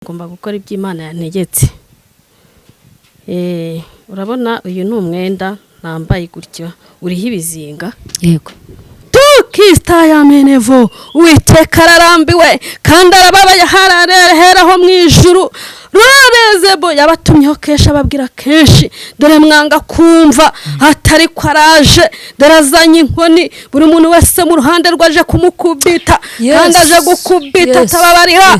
Ngomba gukora ibyo Imana yantegetse. Urabona uyu ni umwenda nambaye gutya uriho ibizinga. Yego. Tukista ya menevo, Uwiteka ararambiwe kandi arababaye, harareheraho mu ijuru. Rurezebo yabatumyeho kenshi, ababwira kenshi, dore mwanga kumva, atari ko araje, dore azanye inkoni, buri muntu wese mu ruhande rwe aje kumukubita, kandi aje gukubita atababarira.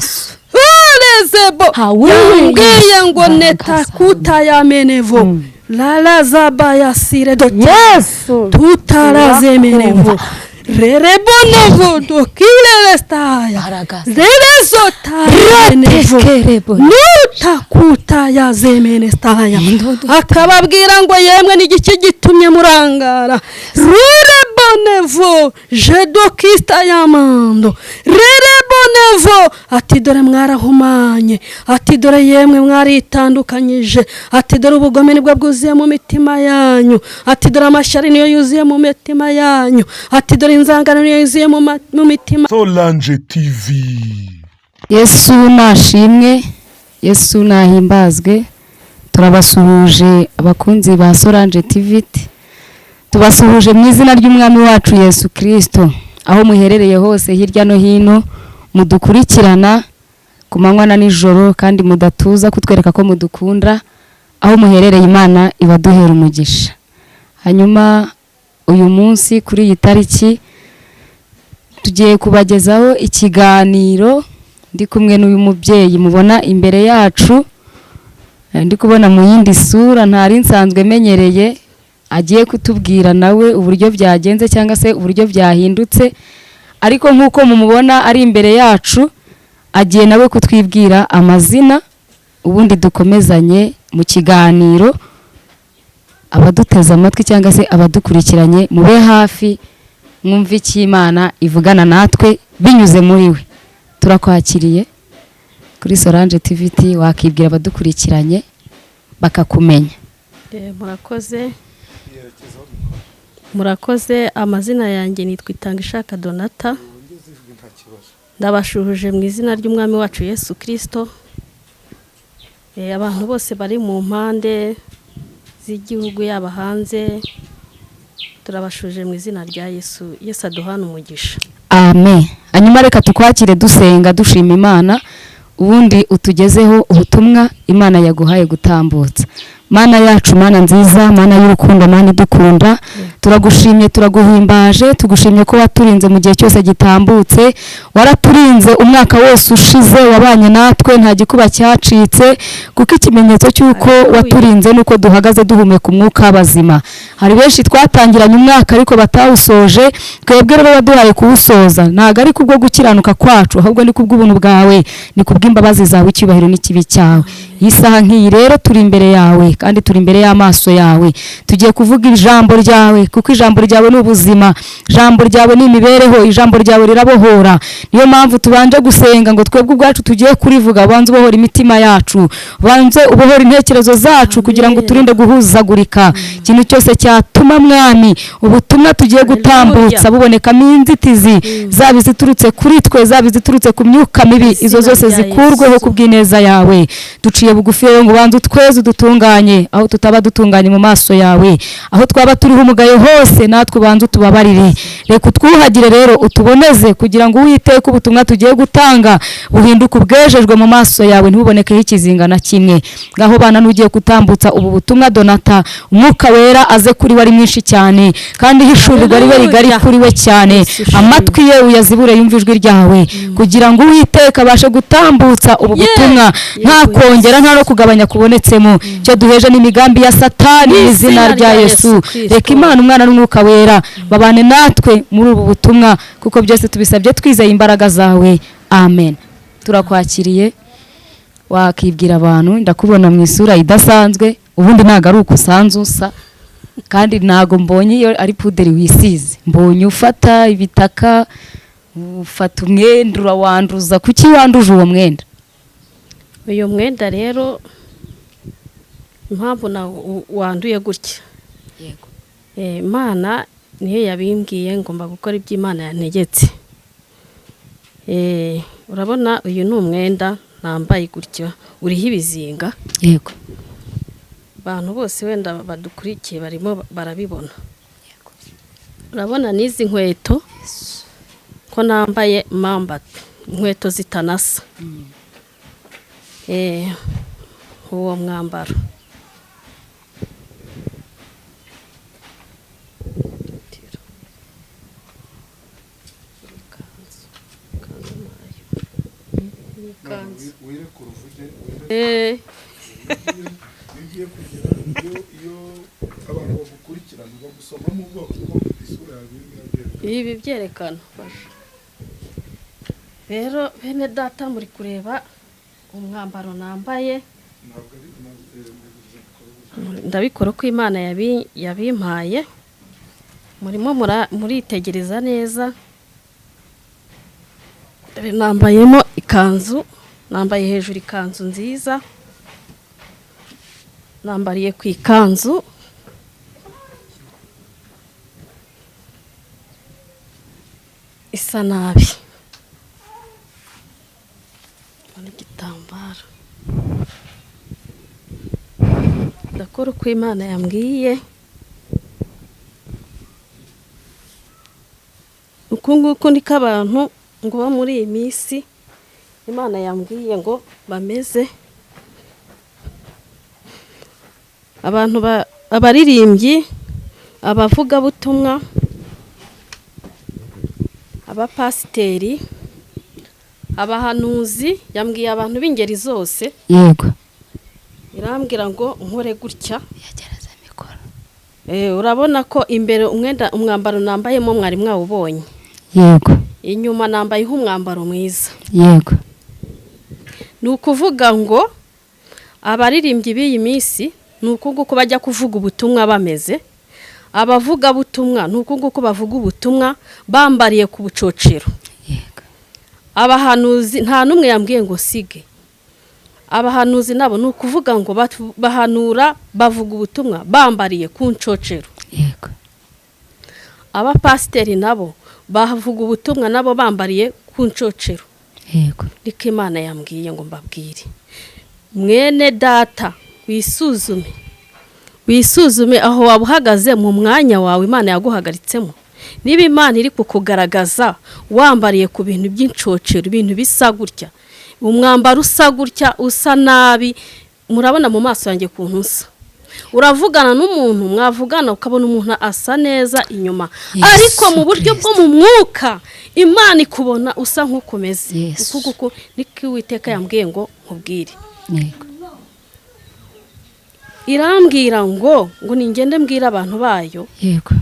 Rurezebo yambwiye ngo neta kuta ya menevo lalazabayasire Yesu. Tutarazemenevo rerebonevo dokirerestaya rerezotayenevo nutakuta yazemenestaya, akababwira ngo yemwe n'igiki gitumye murangara. Rurebonevo jedokista yamando rerebonevo ati dore mwarahumanye, ati dore yemwe mwaritandukanyije, ati dore ubugome nibwo bwuzuye mu mitima yanyu, ati dore amashyari niyo yuzuye mu mitima yanyu, ati dore inzangano niyo yuzuye mu mitima. Solange TV. Yesu nashimwe, Yesu nahimbazwe. Turabasuhuje abakunzi ba Solange TV, tubasuhuje mu izina ry'Umwami wacu Yesu Kirisito, aho muherereye hose hirya no hino mudukurikirana ku manywa na nijoro kandi mudatuza kutwereka ko mudukunda. Aho muherereye, Imana ibaduhera umugisha. Hanyuma uyu munsi kuri iyi tariki tugiye kubagezaho ikiganiro. Ndi kumwe n'uyu mubyeyi mubona imbere yacu, ndi kubona mu yindi sura ntari nsanzwe menyereye. Agiye kutubwira nawe uburyo byagenze cyangwa se uburyo byahindutse, ariko nk'uko mumubona ari imbere yacu, agiye nawe kutwibwira amazina, ubundi dukomezanye mu kiganiro. Abaduteze amatwi cyangwa se abadukurikiranye, mube hafi mwumve icyo Imana ivugana natwe binyuze muri we. Turakwakiriye kuri Solange TV. Wakibwira abadukurikiranye bakakumenya. Murakoze, murakoze. Amazina yanjye nitwa Itangishaka Donata. Ndabashuhuje mu izina ry'Umwami wacu Yesu Kirisito. Abantu bose bari mu mpande z'igihugu, yaba hanze, turabashuje mu izina rya Yesu. Yesu aduhana umugisha. Amen. Hanyuma reka tukwakire dusenga, dushima Imana, ubundi utugezeho ubutumwa Imana yaguhaye gutambutsa. Mana yacu, Mana nziza, Mana y'urukundo, Mana idukunda, turagushimye, turaguhimbaje. Tugushimye ko waturinze mu gihe cyose gitambutse. Waraturinze umwaka wose ushize, wabanye natwe, nta gikuba cyacitse, kuko ikimenyetso cy'uko waturinze nuko duhagaze duhumeka umwuka bazima. Hari benshi twatangiranye umwaka ariko batawusoje. Twebwe rero waduhaye kuwusoza, ntabwo ari kubwo gukiranuka kwacu, ahubwo ni kubw'ubuntu bwawe, ni kubw'imbabazi zawe. Icyubahiro n'ikibi cyawe. Iyi saha nk'iyi rero turi imbere yawe kandi turi imbere y'amaso yawe. Tugiye kuvuga ijambo ryawe, kuko ijambo ryawe ni ubuzima, ijambo ryawe ni imibereho, ijambo ryawe rirabohora. Niyo mpamvu tubanje gusenga ngo twebwe ubwacu tugiye kurivuga, ubanze ubohora imitima yacu, ubanze ubohora intekerezo zacu, kugira ngo turinde guhuzagurika. Ikintu cyose cyatuma, Mwami, ubutumwa tugiye gutambutsa bubonekamo inzitizi, zaba iziturutse kuri twe, zaba iziturutse ku myuka mibi, izo zose zikurweho kubw'ineza yawe. Duciye bugufi rero ngo ubanze utweze, udutunganye aho tutaba dutunganye mu maso yawe. Aho twaba turiho umugayo hose, natwe ubanze utubabarire. Reka utwuhagire rero, utuboneze, kugira ngo Uwiteka ubutumwa tugiye gutanga buhinduke ubwejejwe mu maso yawe, ntibubonekeho ikizinga na kimwe. Ngaho bana n'ugiye gutambutsa ubu butumwa Donata, Umwuka Wera aze kuri we ari mwinshi cyane, kandi hishurirwa ribe rigari kuri we cyane. Amatwi ye uyazibure yumve ijwi ryawe, kugira ngo Uwiteka abashe gutambutsa ubu butumwa nta kongera nta no kugabanya kubonetsemo. Icyo duheje n'imigambi ya Satani mu izina rya Yesu. Reka Imana Umwana n'Umwuka Wera babane natwe muri ubu butumwa, kuko byose tubisabye twizeye imbaraga zawe. Amen. Turakwakiriye, wakibwira abantu. Ndakubona mu isura idasanzwe, ubundi ntabwo ari uko usanzwe usa, kandi ntabwo mbonye iyo ari puderi wisize. Mbonye ufata ibitaka, ufata umwenda urawanduza. Kuki wanduje uwo mwenda? Uyu mwenda rero, impamvu wanduye gutya, Imana niyo yabimbwiye, ngomba gukora ibyo Imana yantegetse. Urabona uyu ni umwenda Nambaye gutya uriho ibizinga. Yego. Abantu bose wenda badukurikiye barimo barabibona. Urabona n'izi nkweto ko nambaye mamba, inkweto zitanasa. Uwo mwambaro ibi byerekana. Rero bene data, muri kureba umwambaro nambaye, ndabikora uko Imana yabimpaye. Murimo muritegereza neza. Nambayemo ikanzu, nambaye hejuru ikanzu nziza, nambariye ku ikanzu. Isa nabi, igitambaro. Ndakora uko Imana yambwiye. Uku nguku niko abantu ngo bo muri iyi minsi Imana yambwiye ngo bameze. Abantu abaririmbyi, abavugabutumwa, abapasiteri, abahanuzi, yambwiye abantu b'ingeri zose. Yego. Irambwira ngo nkore gutya. Urabona ko imbere umwenda umwambaro nambayemo mwari mwawubonye. Yego. Inyuma nambayeho umwambaro mwiza. Yego. Ni ukuvuga ngo abaririmbyi b'iyi minsi ni uku nguku bajya kuvuga ubutumwa bameze. Abavugabutumwa ni uku nguku bavuga ubutumwa bambariye ku bucocero. Yego. Abahanuzi nta n'umwe yambwiye ngo sige. Abahanuzi nabo ni ukuvuga ngo bahanura bavuga ubutumwa bambariye ku ncocero. Yego. Abapasiteri nabo bavuga ubutumwa nabo bambariye ku ncocero. Yego. Niko Imana yambwiye ngo mbabwire. Mwene data, wisuzume. Wisuzume aho waba uhagaze mu mwanya wawe Imana yaguhagaritsemo. Niba Imana iri kukugaragaza wambariye ku bintu by'incocero, ibintu bisa gutya, umwambaro usa gutya, usa nabi, murabona mu maso yanjye kuntu usa. Uravugana n'umuntu, mwavugana ukabona umuntu asa neza inyuma, ariko mu buryo bwo mu mwuka Imana ikubona usa nk'ukomeze. Uku niko Uwiteka yambwiye ngo nkubwire. Yego. Irambwira ngo ningende mbwira abantu bayo. Yego.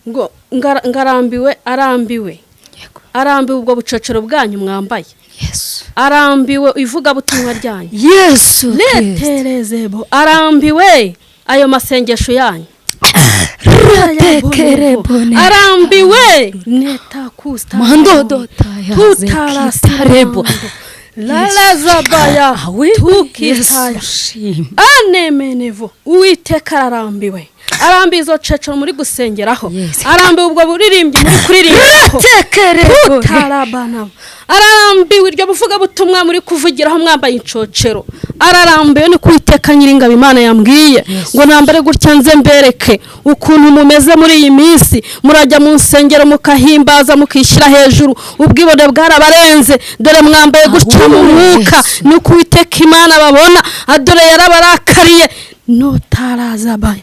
Ngo ngarambiwe, arambiwe. Yego. Arambiwe ubwo bucocero bwanyu mwambaye. Yesu. Arambiwe ivugabutumwa ryanyu. Yesu. Neterezebo. Arambiwe ayo masengesho yanyu. Arambiwe netakusta. Tutarasarebo. Lalazabaya tukitaya. Anemenevo. Uwiteka arambiwe. Arambiwe izo cecero muri gusengeraho. Arambiwe ubwo buririmbyi muri kuririmbaho. Tutarabana. Arambiwe iryo buvuga butumwa muri kuvugiraho mwambaye incocero. Ararambiwe ni Uwiteka Nyiringabo Imana yambwiye ngo nambare gutya nze mbereke ukuntu mumeze muri iyi minsi. Murajya mu nsengero mukahimbaza mukishyira hejuru, ubwibone bwarabarenze. Dore mwambaye gutya mu mwuka, ni Uwiteka Imana babona. Dore yarabarakariye. Notarazabaye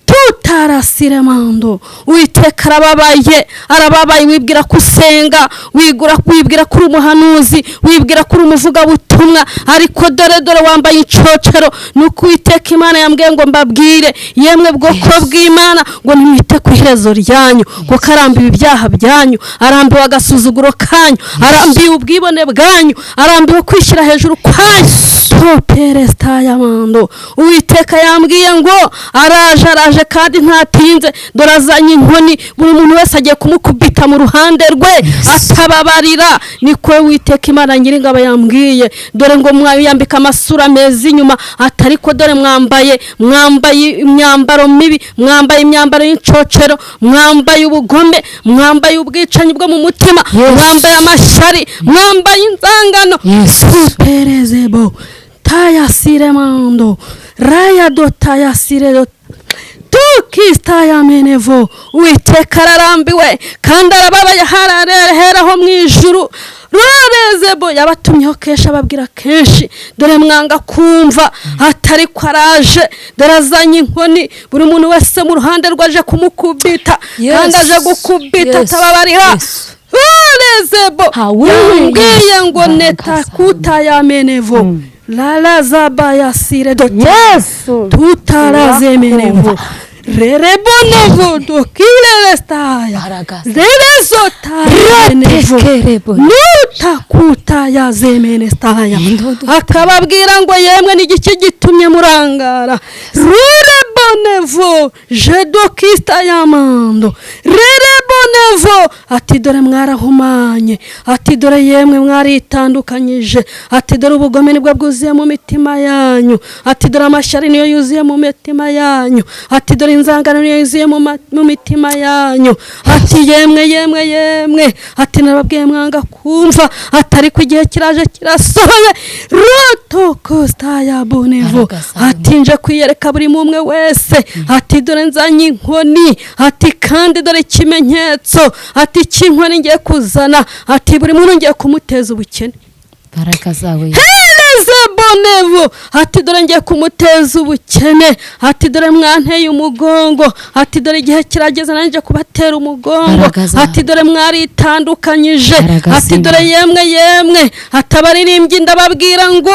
tutarasiremando. Uwiteka arababaye, arababaye. Wibwira ko usenga, wibwira ko uri umuhanuzi, wibwira ko uri umuvugabutumwa, ariko dore dore wambaye incocero. Nuko Uwiteka Imana yambwiye ngo mbabwire, yemwe bwoko bw'Imana, ngo nimwite ku iherezo ryanyu, kuko arambiwe ibyaha byanyu, arambiwe agasuzuguro kanyu, arambiwe ubwibone bwanyu, arambiwe kwishyira hejuru kwanyu. Shoperestayamando. Uwiteka yambwiye ngo araje, araje kandi ntatinze. Dore azanye inkoni, buri muntu wese agiye kumukubita mu ruhande rwe atababarira. Niko Uwiteka Imana Nyiringabo yambwiye. Dore ngo mwayambika amasura meza inyuma, atariko dore mwambaye imyambaro mibi, mwambaye imyambaro y'incocero, mwambaye ubugome, mwambaye ubwicanyi bwo mu mutima, mwambaye amashyari, mwambaye inzangano. Perezebo tayasiremando raya do tayasire do tukistayamenevo. Uwiteka ararambiwe kandi arababaye, harareheraho mu ijuru. Rurezebo yabatumyeho kenshi, ababwira kenshi, dore mwanga kumva, atari ko araje. Dore azanye inkoni, buri muntu wese mu ruhande rwe aje kumukubita, kandi aje gukubita atababarira. Rurezebo yambwiye ngo neta kutayamenevo lalazabayasire do tutarazemenevo rerebonevo dokirerestaya rerezotayenevo nutakutayazemenestaya. Akababwira ngo yemwe n'igiki gitumye murangara. Rurebonevo jedokistayamando rerebonevo. Ati dore mwarahumanye, ati dore yemwe mwaritandukanyije, ati dore ubugome nibwo bwuzuye mu mitima yanyu, ati dore amashyari niyo yuzuye mu mitima yanyu, ati dore inzangano niyo yuzuye mu mitima yanyu, ati yemwe yemwe yemwe, ati nababwiye mwanga kumva, atari ku gihe kiraje kirasohoye. Rotokostaya bonevo. Ati nje kwiyereka buri mumwe wese, ati dore nzanye inkoni, ati kandi dore ikimenyetso, ati cy'inkoni ngiye kuzana, ati buri muntu ngiye kumuteza ubukene. Baraka zawe. Hereze bonevo. Ati dore ngiye kumuteza ubukene, ati dore mwanteye umugongo, ati dore igihe kirageze nanjye kubatera umugongo, ati dore mwaritandukanyije, ati dore yemwe yemwe, atabaririmbyi ndababwira ngo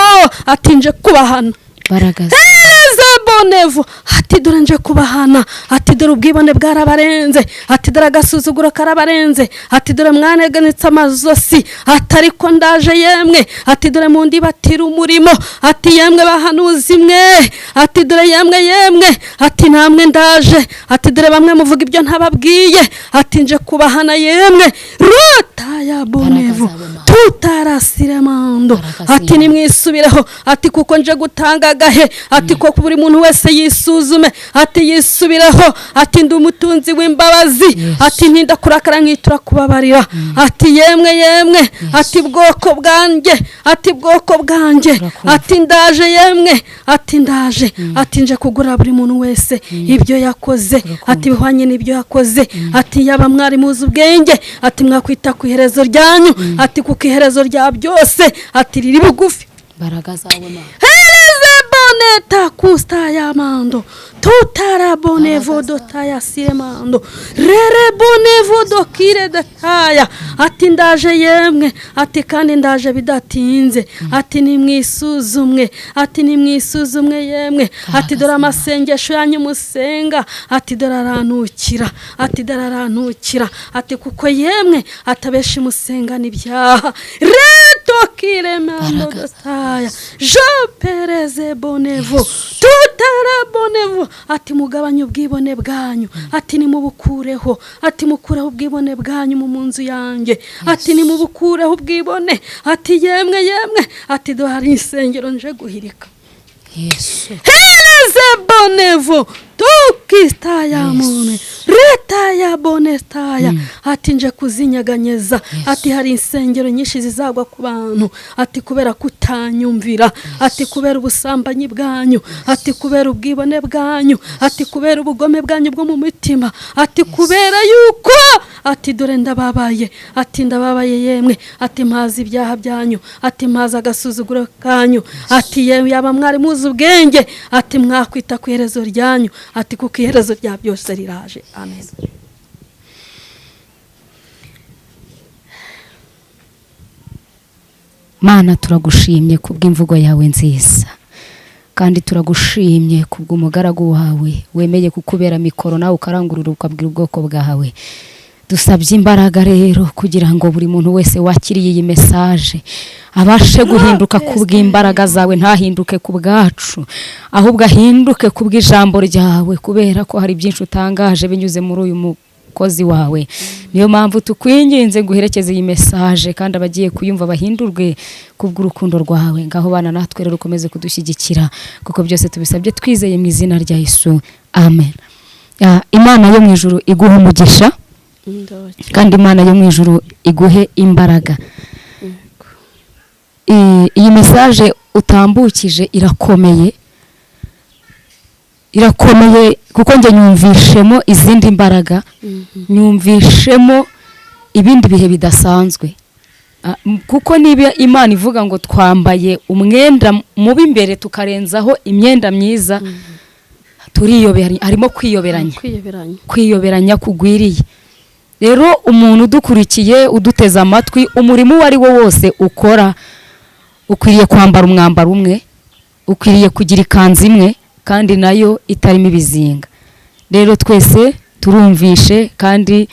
ati nje kubahana. Hereze bonevo. Ati dore nje kubahana, ati dore ubwibone bwarabarenze, ati dore agasuzuguro karabarenze, ati dore mwaneganitse amazosi, ati ariko ndaje yemwe, ati dore mu ndi batira umurimo, ati yemwe bahanuzi mwe, ati dore yemwe yemwe, ati namwe ndaje, ati dore bamwe muvuga ibyo ntababwiye, ati nje kubahana yemwe. Rutaya bonevo tutarasiremando. Ati nimwisubireho, ati kuko nje gutanga agahe, ati ko buri muntu wese yisuzume, ati yisubireho, ati ndi umutunzi w'imbabazi, ati ntinda kurakara nkitura kubabarira, ati yemwe yemwe, ati bwoko bwanjye, ati bwoko bwanjye, ati ndaje yemwe, ati ndaje, ati nje kugura buri muntu wese ibyo yakoze, ati bihwanye n'ibyo yakoze, ati yaba mwari muzi ubwenge, ati mwakwita ku iherezo ryanyu, ati kuko iherezo rya byose ati riri bugufi. Baraka zawe Mana. Hereze boneta kustayamando tutarabonevo dotaya siremando rerebonevo dokire dataya. Ati ndaje yemwe, ati kandi ndaje bidatinze, ati nimwisuzumwe, ati nimwisuzumwe yemwe, ati dore amasengesho yanyu musenga, ati dore arantukira, ati dore arantukira, ati kuko yemwe atabeshi musenga n'ibyaha. Retokiremando dotaya je bonevo tutarabonevo. Ati mugabanye ubwibone bwanyu, ati nimubukureho, ati mukureho ubwibone bwanyu mu nzu yanjye, ati nimubukureho ubwibone, ati yemwe yemwe, ati dore insengero nje guhirika. Yesu. Hereze bonevo tukistayamone retaya bonestaya. Ati nje kuzinyaganyeza, ati hari insengero nyinshi zizagwa ku bantu, ati kubera kutanyumvira, ati kubera ubusambanyi bwanyu, ati kubera ubwibone bwanyu, ati kubera ubugome bwanyu bwo mu mitima, ati kubera yuko ati dore ndababaye, ati ndababaye yemwe, ati mpazi ibyaha byanyu, ati mpazi agasuzuguro kanyu, ati yemwe yaba mwari muzi ubwenge, ati mwakwita ku iherezo ryanyu, ati kuko iherezo rya byose riraje. Amen. Mana turagushimye kubw'imvugo yawe nziza, kandi turagushimye kubw'umugaragu wawe wemeye kukubera mikoro nawe ukarangurura ukabwira ubwoko bwawe. Dusabye imbaraga rero kugira ngo buri muntu wese wakiriye iyi message abashe guhinduka kubw'imbaraga zawe, ntahinduke ku bwacu, ahubwo ahinduke kubw'ijambo ryawe, kubera ko hari byinshi utangaje binyuze muri uyu mukozi wawe. Niyo mpamvu tukwinginze ngo uherekeze iyi message, kandi abagiye kuyumva bahindurwe kubw'urukundo rwawe. Ngaho bana natwe rero ukomeze kudushyigikira, kuko byose tubisabye twizeye mu izina rya Yesu, amen. Imana yo mu ijuru iguhe umugisha, kandi Imana yo mu ijuru iguhe imbaraga. Iyi message utambukije irakomeye, irakomeye, kuko njye nyumvishemo izindi mbaraga, nyumvishemo ibindi bihe bidasanzwe. Kuko niba Imana ivuga ngo twambaye umwenda mubi imbere tukarenzaho imyenda myiza, turiyoberanya, harimo kwiyoberanya, kwiyoberanya, kwiyoberanya kugwiriye. Rero umuntu udukurikiye, uduteze amatwi, umurimo uwo ari wo wose ukora ukwiriye kwambara umwambaro umwe, ukwiriye kugira ikanzu imwe kandi nayo itarimo ibizinga. Rero twese turumvishe kandi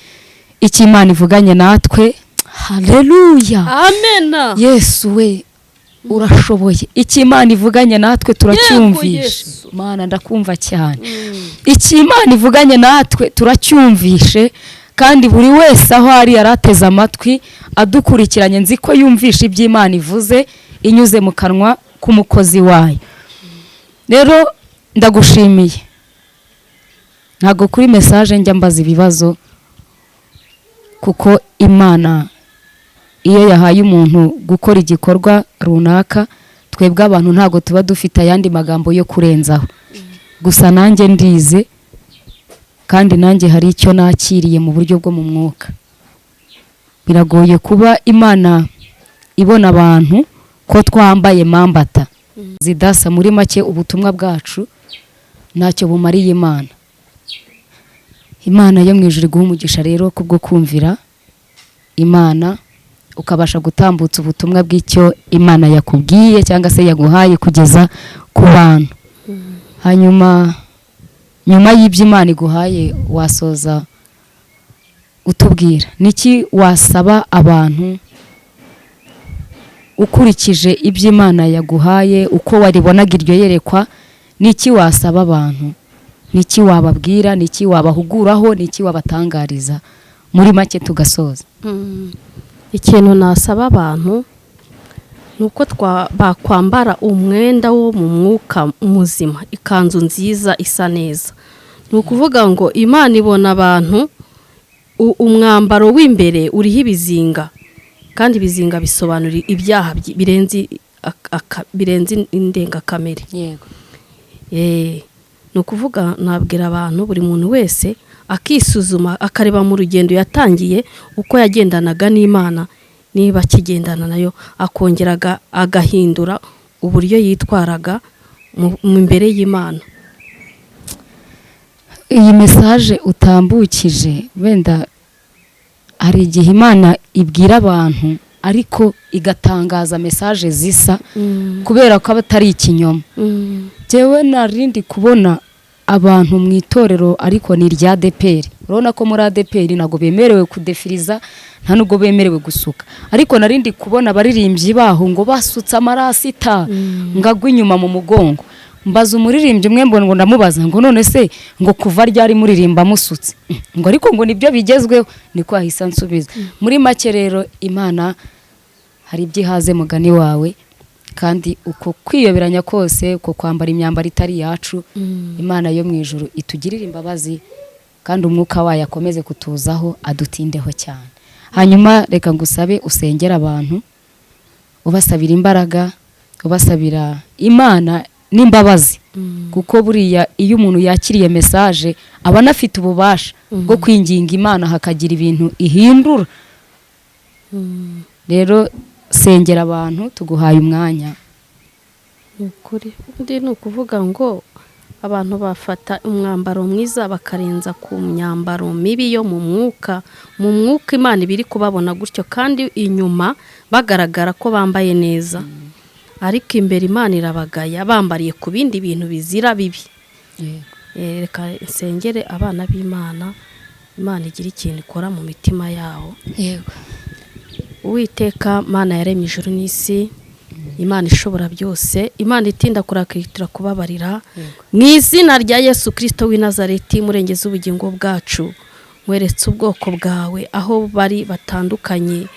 icyo Imana ivuganye natwe. Haleluya, amena. Yesu we, urashoboye. Icyo Imana ivuganye natwe turacyumvishe. Yesu. Mana, ndakumva cyane. Icyo Imana ivuganye natwe turacyumvishe, kandi buri wese aho ari yarateze amatwi adukurikiranye, nzi ko yumvishe ibyo Imana ivuze inyuze mu kanwa k'umukozi wayo. Rero ndagushimiye. Ntabwo kuri message njya mbaza ibibazo, kuko Imana iyo yahaye umuntu gukora igikorwa runaka, twebwe abantu ntabwo tuba dufite ayandi magambo yo kurenzaho. Gusa nanjye ndize, kandi nanjye hari icyo nakiriye mu buryo bwo mu mwuka. Biragoye kuba Imana ibona abantu ko twambaye mambata zidasa. Muri make, ubutumwa bwacu ntacyo bumariye Imana. Imana yo mu ijuru iguha umugisha rero kubwo kumvira Imana, ukabasha gutambutsa ubutumwa bw'icyo Imana yakubwiye cyangwa se yaguhaye kugeza ku bantu. Hanyuma nyuma y'ibyo Imana iguhaye, wasoza utubwira niki wasaba abantu ukurikije ibyo Imana yaguhaye, uko waribonaga iryo yerekwa? Niki wasaba abantu? Niki wababwira? Niki wabahuguraho? Niki wabatangariza muri make, tugasoza? Ikintu nasaba abantu ni uko bakwambara umwenda wo mu mwuka muzima, ikanzu nziza isa neza. Ni ukuvuga ngo Imana ibona abantu umwambaro w'imbere uriho ibizinga, kandi ibizinga bisobanura ibyaha birenze indengakamere. Ni ukuvuga nabwira abantu, buri muntu wese akisuzuma, akareba mu rugendo yatangiye uko yagendanaga n'Imana, niba akigendana nayo, akongera agahindura uburyo yitwaraga mu imbere y'Imana. Iyi message utambukije, wenda hari igihe Imana ibwira abantu ariko igatangaza message zisa, kubera ko aba atari ikinyoma. Njyewe narindi kubona abantu mu itorero, ariko ni irya ADEPR. Urabona ko muri ADEPR ntabwo bemerewe kudefiriza, nta nubwo bemerewe gusuka, ariko narindi kubona abaririmbyi baho ngo basutse amarasita ngagwa inyuma mu mugongo. Mbaza umuririmbyi umwe, mbona ngo ndamubaza ngo none se ngo kuva ryari muririmba musutse? Ngo ariko ngo nibyo bigezweho, niko ahise ansubiza. Muri make rero, Imana hari ibyo ihaze mugani wawe, kandi uko kwiyoberanya kose, uko kwambara imyambaro itari iyacu, Imana yo mu ijuru itugirire imbabazi, kandi umwuka wayo akomeze kutuzaho, adutindeho cyane. Hanyuma reka ngusabe usengere abantu, ubasabira imbaraga, ubasabira Imana n'imbabazi, kuko buriya iyo umuntu yakiriye message aba anafite ububasha bwo kwinginga Imana hakagira ibintu ihindura. Rero sengera abantu, tuguhaye umwanya. Ni ukuri, undi ni ukuvuga ngo abantu bafata umwambaro mwiza bakarenza ku myambaro mibi yo mu mwuka. Mu mwuka Imana iba iri kubabona gutyo, kandi inyuma bagaragara ko bambaye neza, ariko imbere Imana irabagaya bambariye ku bindi bintu bizira bibi. Reka nsengere abana b'Imana. Imana igira ikintu ikora mu mitima yabo. Yego. Uwiteka Mana yaremye ijuru n'isi, Imana ishobora byose, Imana itinda kurakira kubabarira, mu izina rya Yesu Kristo w'i Nazareti, murengezi ubugingo bwacu, mweretse ubwoko bwawe aho bari batandukanye.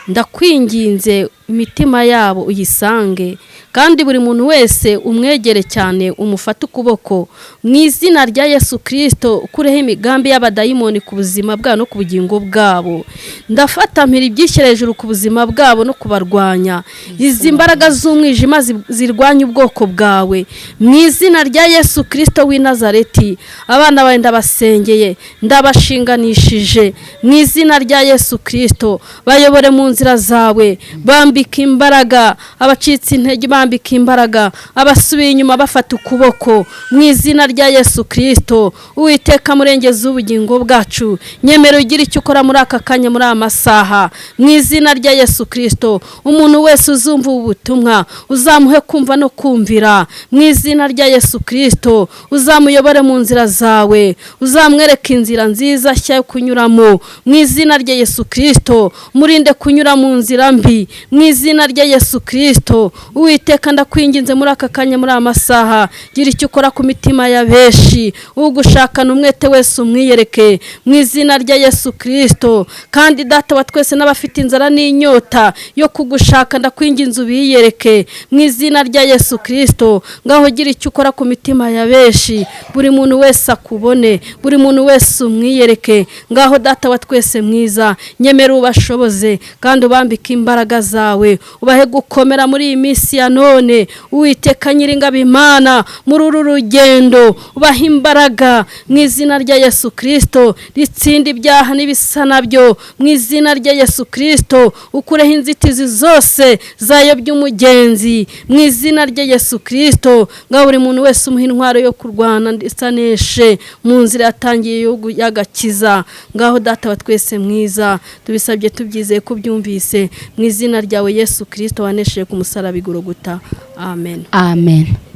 Ndakwinginze imitima yabo uyisange, kandi buri muntu wese umwegere cyane, umufate ukuboko mu izina rya Yesu Kristo, ukureho imigambi y'abadayimoni ku buzima bwabo no ku bugingo bwabo. Ndafata mpiri ibyishyira hejuru ku buzima bwabo no kubarwanya izi mbaraga z'umwijima zirwanya ubwoko bwawe mu izina rya Yesu Kristo w'i Nazareti. Abana bawe ndabasengeye, ndabashinganishije mu izina rya Yesu Kristo, bayobore mu nzira zawe, bambika imbaraga abacitse intege, bambika imbaraga abasubiye inyuma, bafata ukuboko mu izina rya Yesu Kristo. Uwiteka murengezi w'ubugingo bwacu, nyemera ugire icyo ukora muri aka kanya, muri aya masaha, mu izina rya Yesu Kristo. Umuntu wese uzumva ubu butumwa uzamuhe kumva no kumvira mu izina rya Yesu Kristo, uzamuyobore mu nzira zawe, uzamwereke inzira nziza nshya yo kunyuramo mu izina rya Yesu Kristo, murinde kunyura mu nzira mbi mu izina rya Yesu Kristo. Uwiteka ndakwinginze muri aka kanya, muri aya masaha, gira icyo ukora ku mitima ya benshi, ugushakana umwete wese umwiyereke mu izina rya Yesu Kristo. Kandi Data wa twese, n'abafite inzara n'inyota yo kugushaka, ndakwinginze ubiyereke mu izina rya Yesu Kristo. Ngaho gira icyo ukora ku mitima ya benshi, buri muntu wese akubone, buri muntu wese umwiyereke. Ngaho Data wa twese mwiza, nyemera ubashoboze kandi ubambike imbaraga zawe, ubahe gukomera muri iyi minsi ya none. Uwiteka Nyiringabo Imana, muri uru rugendo ubahe imbaraga mu izina rya Yesu Kristo, ritsinda ibyaha n'ibisa nabyo mu izina rya Yesu Kristo, ukureho inzitizi zose zayobya umugenzi mu izina rya Yesu Kristo. Ngaho buri muntu wese umuha intwaro yo kurwana ndetse aneshe mu nzira yatangiye y'agakiza. Ngaho Data wa twese mwiza, tubisabye tubyizeye ko ubyumvise mu izina ryawe Yesu Kristo wanesheje ku musaraba i Golgotha. Amen. Amen.